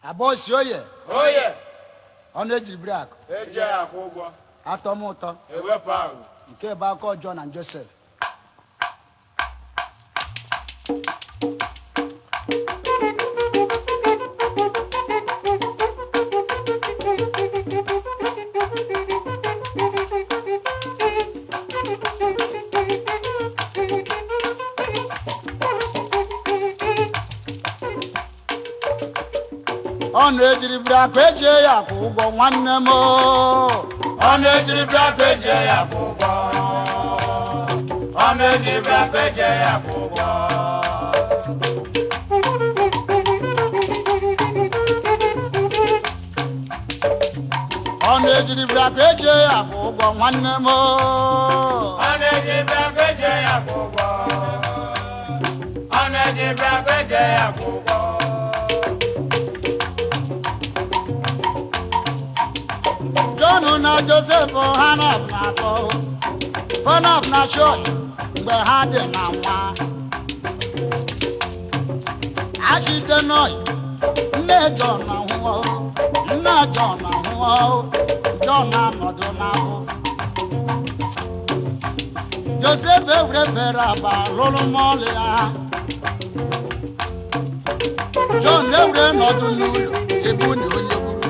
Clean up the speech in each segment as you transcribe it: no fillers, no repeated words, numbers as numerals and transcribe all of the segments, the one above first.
Abụọ si oye. Oye. Ọnụ ejiri biri akụ. Eje akwụ ụgwọ. Atọ m ụtọ. Ewepụ ahụ. Nke bụ aka ọjọọ na Joseph. Ọnụ ejiri biri akụ ejie ya akwụ ụgwọ nwanne m oo. Ọnụ ejiri bịa ka eje ya akwụ ụgwọ. Ọnụ ejiri bịa ka eje ya akwụ ụgwọ. Ọnụ ejiri biri akụ ejie ya akwụ ụgwọ nwanne m oo. Ọnụ ejiri bịa ka eje ya akwụ ụgwọ. Ọnụ ejiri bịa ka eje ya akwụ ụgwọ. John na Joseph ha na-atọ fanap na chọọchị mgbe ha dị na nwa achite nọị nne John ahụọ, nna John ahụọ, John anọdụ n'ahụ. Joseph ewere fere aba lụrụ mọlị ya. John ewere nọdụ n'ụlọ ebu na onye gburu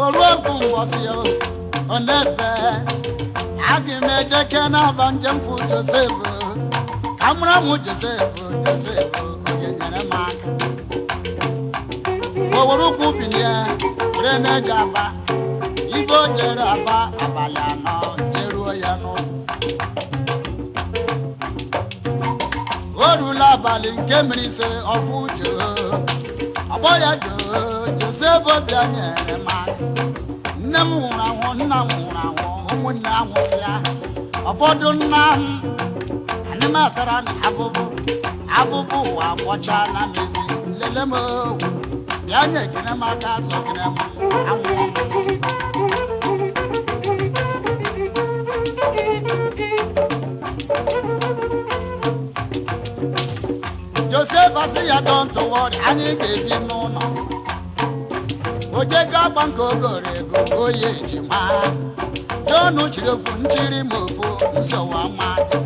oru egwu mbọsị ọ na-efe. Aga m eje ke n'aba njem fụ Josef ka mụrụ mụ Josef. Josef onye nyere m aka o were ụkwụ bilie were na-eje aba ibe o jere aba abalị 4 jeruo ya n'ụlọ. O rula abalị nke mere ise ọfụ joo ọgbọ ya joo. Josef bịa nyere m aka. Nne m nwụrụ anwụ, nna m nwụrụ anwụ, ụmụnne anwụsịa ụfọdụ. Nna m anyị matara na abụbụ abụbụ ụwa agwọchala m ezi lele m owu. Bịa nye ekene m aka zọgide m anwụọ m. Josef asị ya, "Don't worry, anyị ga-ebi n'ụlọ." Ojego agba nke ogoro ego oyi ejima. Jọn chiri ofu nchiri ma ofu nsogbu amadị.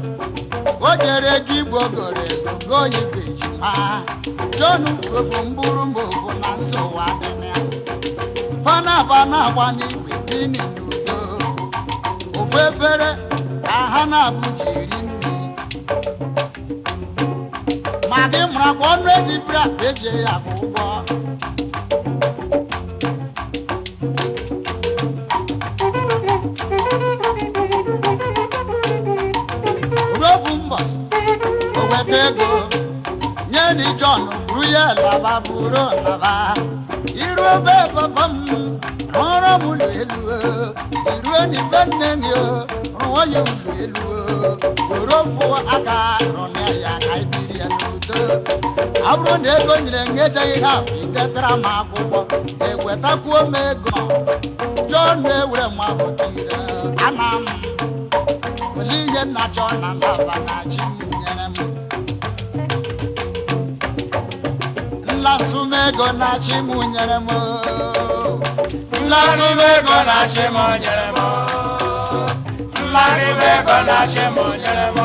O jere ego igwe ogoro ego goyi igwe ejima. Jọn kwuru ofu mbụrụ ma ofu na nsogbu adịna ya. Fanaba na-agba n'igwe bini n'udo. Ofu efere ka ha na-abụ ji eri nri. Ma gị marakwa ọnụ eji biri akpa eji ya akwụ ụgwọ. Ruo bụ mbọsị o weta ego nye ni John buru ya laba, buru laba iru ebe papa m rụọrọ m ụlọ elu o. Iruo n'ibe nne gị o, rụọ ya ụlọ elu o. Were ofu aka rụnịa ya ka ibiri ya n'udo. Ọ bụrụ na ego nyere m ejeghị ha idetara m akwụkwọ ewetakwuo m ego. John ewere m abụtire ana m olee ihe nna chọọ na laba na chi m nyere m nlasumego na chi m nyere m. Nlasumego na chi m nyere m. Nlasumego na chi m nyere m.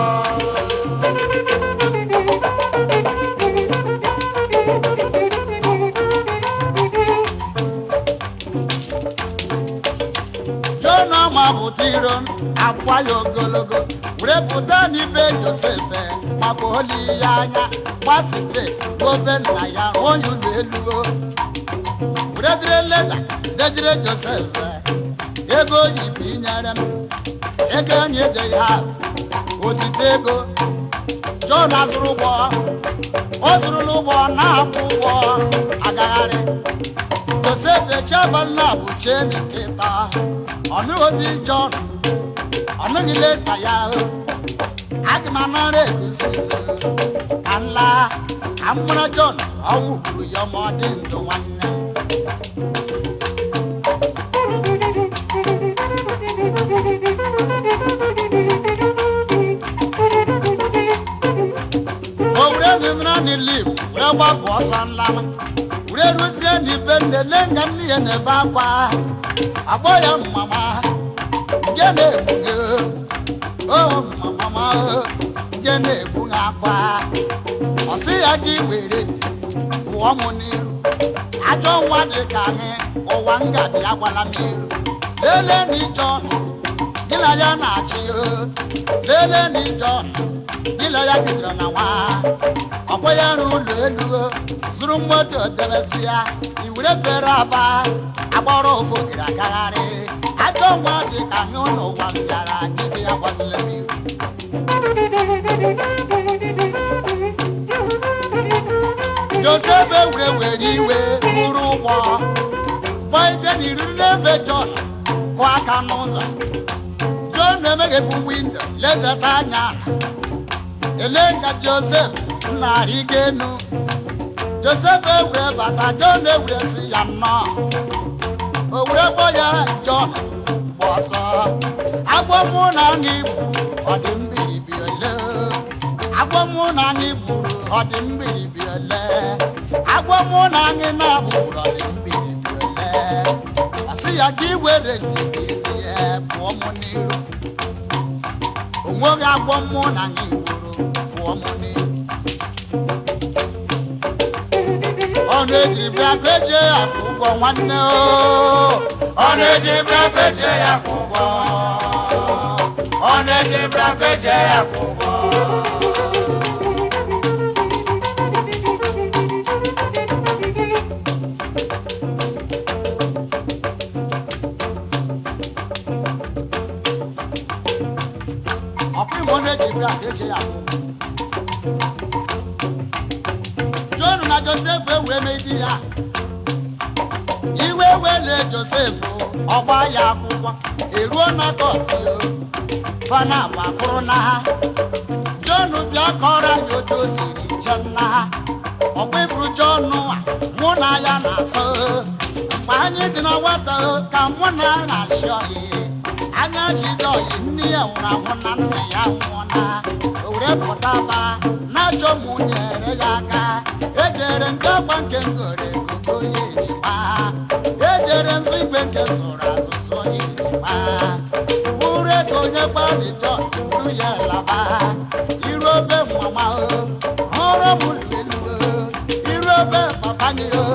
Jona mapụta iro akwa ya ogologo were pụta n'ibe Josef maka oli ya anya gbasitere obe nna ya onye ụlọ elu o. Were dịrị leta dejire Josef ego oyibo inyere m ego anyị ejeghị ha ozite ego. Jọn azụrụ ụgbọ, ọ zụrụla ụgbọ na-akwụ ụgwọ agagharị. Josef echebala bụ cheni nkịta ọnụghịzi. Jọn ọnụghị leta ya o. Aga m anara egusizo ka m laa ka m mara Jọn ọnwụ gburu ya ma ọ dị ndụ nwanne m. O were nara n'ili were gbapụ ọsọ nlama were ruzie n'ibe nne lee nga nne ya na-ebe akwa agbọ ya mama nke na-egbu o mama nke na-egbu ha akwa ọ sị ya gị were pụọ m n'iru ajọ nwa dị ka anyị ụwa ngaji agwala m iru lelee na ije ọnụ gị na ya na-achị o lelee na ije ọnụ gị na ya bidoro na nwa ọkwa ya rụ ụlọ elu o zụrụ moto debesi ya iwere bere aba agbọrọ ofu ogiri agagharị ajọ nwa dị ka anyị n'ụwa bịara gị ya gbazila m iru. Josef ewere were iwe bụrụ ụgbọ gbaide n'iriri n'ebe Jọn kụọ aka n'ụzọ. Jọn emeghepụ windo ledata anya ele nga Josef na-arịgo enu. Josef ewere bata, Jọn ewere sị ya nnọọ. O were kpọ ya Jọn gba ọsọ. Agwọ mụ na anyị gburu ọ dị mgbirigbi ole? Agwọ mụ na anyị gburu ọ dị mgbirigbi ole? Agwọ mụ na anyị na-agbụrụ ọ dị mgbirigbi ole? Ọ sị ya ka i were ndidi ezi ya pụọ mụ n'iru. O nweghị agwọ mụ na anyị gburu pụọ mụ n'iru. Ọ na-ejiri bịa keje akwụ ụgwọ nwanne o. Ọ na-eji bịa keje ya kwụ ụgwọ. Ọ na-eji bịa keje ya kwụ ụgwọ. Ọkwa ime ọ na-eji bịa keje ya akwụ ụgwọ. Jọn na Josef ewee megide ya. Iwe wele Josef ọgba ya akwụkwọ eruo na kọtụ fana gbakwụrụ na ha. Jọn bịa kọrọ anyị otu o siri je nna ha. Ọkwa ifuru Jọn a mụ na ya na-asọ mgbe anyị dị na nwata ka mụ na ya na-achị ọyị anya jide ọyị nne ya nwụrụ anwụ na nna ya nwụọna o were pụta ba na-achọ mụ nyere ya aka ejere nke akwa nke ngore gogo ya ejikwa ejere nsọ igwe nke zụrụ azụzụ ya ejikwa bụrụ ego onye gbalị Jọn buru ya laba iru obe mama o hụrụ m ụlọ elu o iru obe papa gị o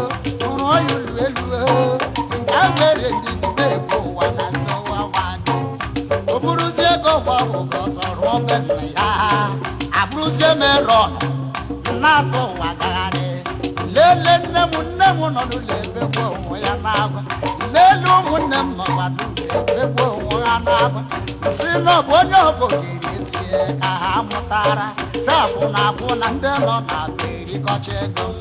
hụrụ onye ụlọ elu o nke a nwere ndidi na-ekwu ụwa na nzọwa nwadị o buruzie ego gbọbụ ka ọzọ rụọ be nna ya abụrụzie merọn na-atụ ụwa gagharị lele nne m nne m nọ n'ụlọ ebegbu onwe ya n'agwa lele ụmụnne m nọkwa n'ụlọ ebegbu onwe ha n'agwa si na ọ bụ onye ọbụgiri ezie ka ha mụtara si akwụna akwụna ndị nọ na be erikọcha ego m.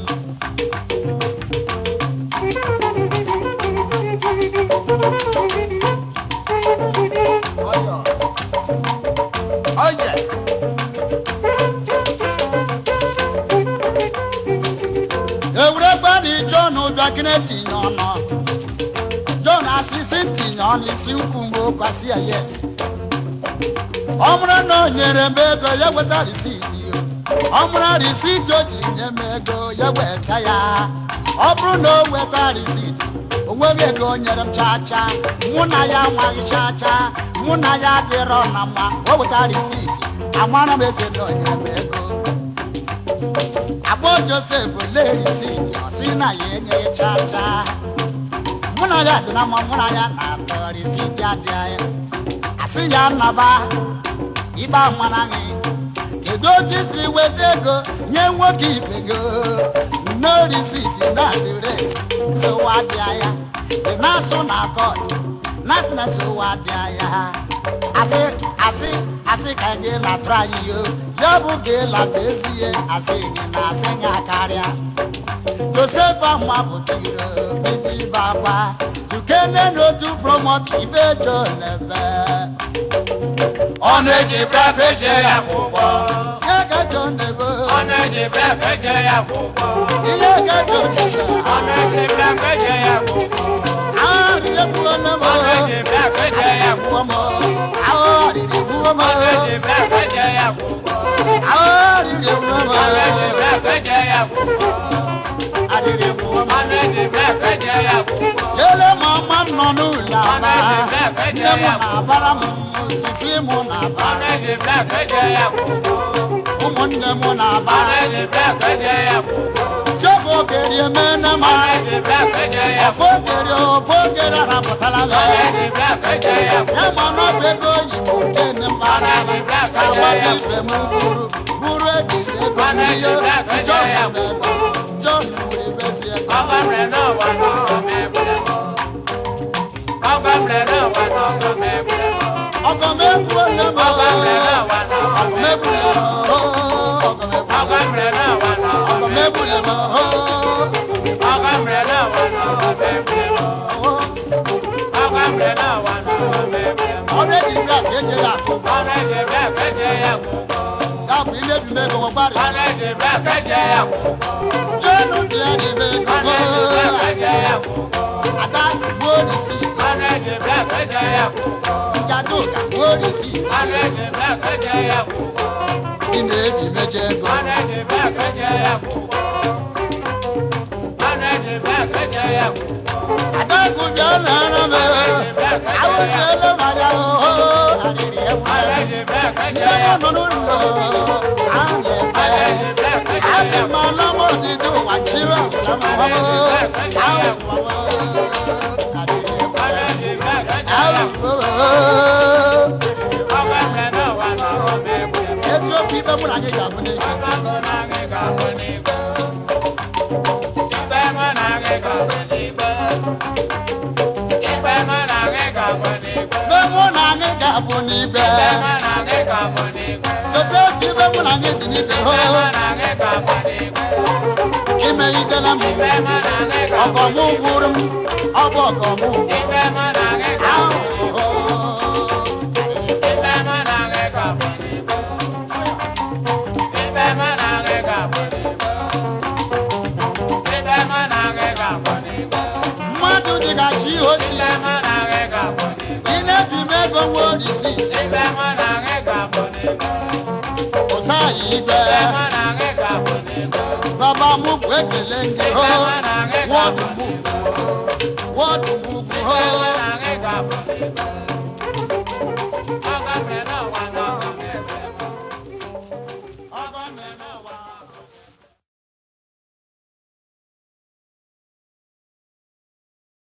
Oye. Ewuregbani Jọn bịa kene tinye ọnụ. Jọn asịsị tinye ọnụ isi ukwu mgbe o kwasị ya yes. Ọ mụrụ na o nyere m ego ya weta risiti o. Ọ mụrụ risiti o jiri nye m ego ya weta ya. Ọ bụrụ na o weta risiti o nweghị ego o nyere m chaa chaa mụ na ya amaghị chaa chaa mụ na ya adịrọ na mma o weta risiti amara m eze na o nyere m ego. Akpọ Josef lee risiti ọ sị na ya enyeghị chaa chaa mụ na ya dị na mma mụ na ya na-atọ risiti adịghị ya asị ya nnaba ikpe amara gị kedu otu i siri weta ego nye nwoke ibe gị no risiti na adịresi nsogbu adịghị ya ị na-asụ na kọt na-asị na nsogbu adịghị ya asị asị asị ka gị latụrụ anyị yo ya bụ gị lata ezie asị gị na asị gị akarịa Josef amapụta iro bido ibe akwa dukene n'otu promot ibe Jonebe. Ọ na-eji bịa keje ya kwụ ụgwọ. Ihe ka Jonebe. Ọ na-eji bịa keje ya kwụ ụgwọ. Ihe ka Jonebe. Ọ na-eji bịa keje ya kwụ ụgwọ. Arịrị gbuo m. Ọ na-eji bịa keje ya kwụ ụgwọ. Arịrị gbuo m. Ọ na-eji bịa keje ya kwụ ụgwọ. Arịrị gbuo m. Ọ na-eji bịa Lele ma ọma m nọ n'ụlọ aba, nne m na-abara m osisi m na-aba, ụmụnne m na-aba. Sebe ogeri emene ma, ofe ogeri ofe ogeri arapụtala m. Ya ma na ọ bụ ego oyibo nke nne m bara ka agbata ibe m buru buru ejiri ego n'ihe John na-ego John wuru ibezi ego. Ọgọ m egbuola m, ọgọ m egbula m, ọgọ m egbula m, ọgọ m egbula m. Ọrụ eji bịa ka eji ya akụ ya bụ ile bi mego nwekwara jenu dị ya n'ime ego ada gbuo risiti njaduka gbuo risiti ị na-ebi meje ego. Adakụ bịa nara m awụsiela m anya oho arịrị egwu nne m nọ n'ụlọ anyị ebe adị m ala m odidi ụwa chiwa na m eziokwu ibe mụ na anyị ga-abụ n'echi. Ibe mụ na anyị ga-abụ n'ibe Josef, ibe mụ na anyị dị n'ibe ho imeghidela m ọgọ m gwụrụ m ọ bụ ọgọ m ahụhụ. Mmadụ dịka chi osi ị na-ebi m ego nwa risiti ụsa ya igbe baba m bụ ekele gị ho wọdụ m wọdụ m ugwu ho.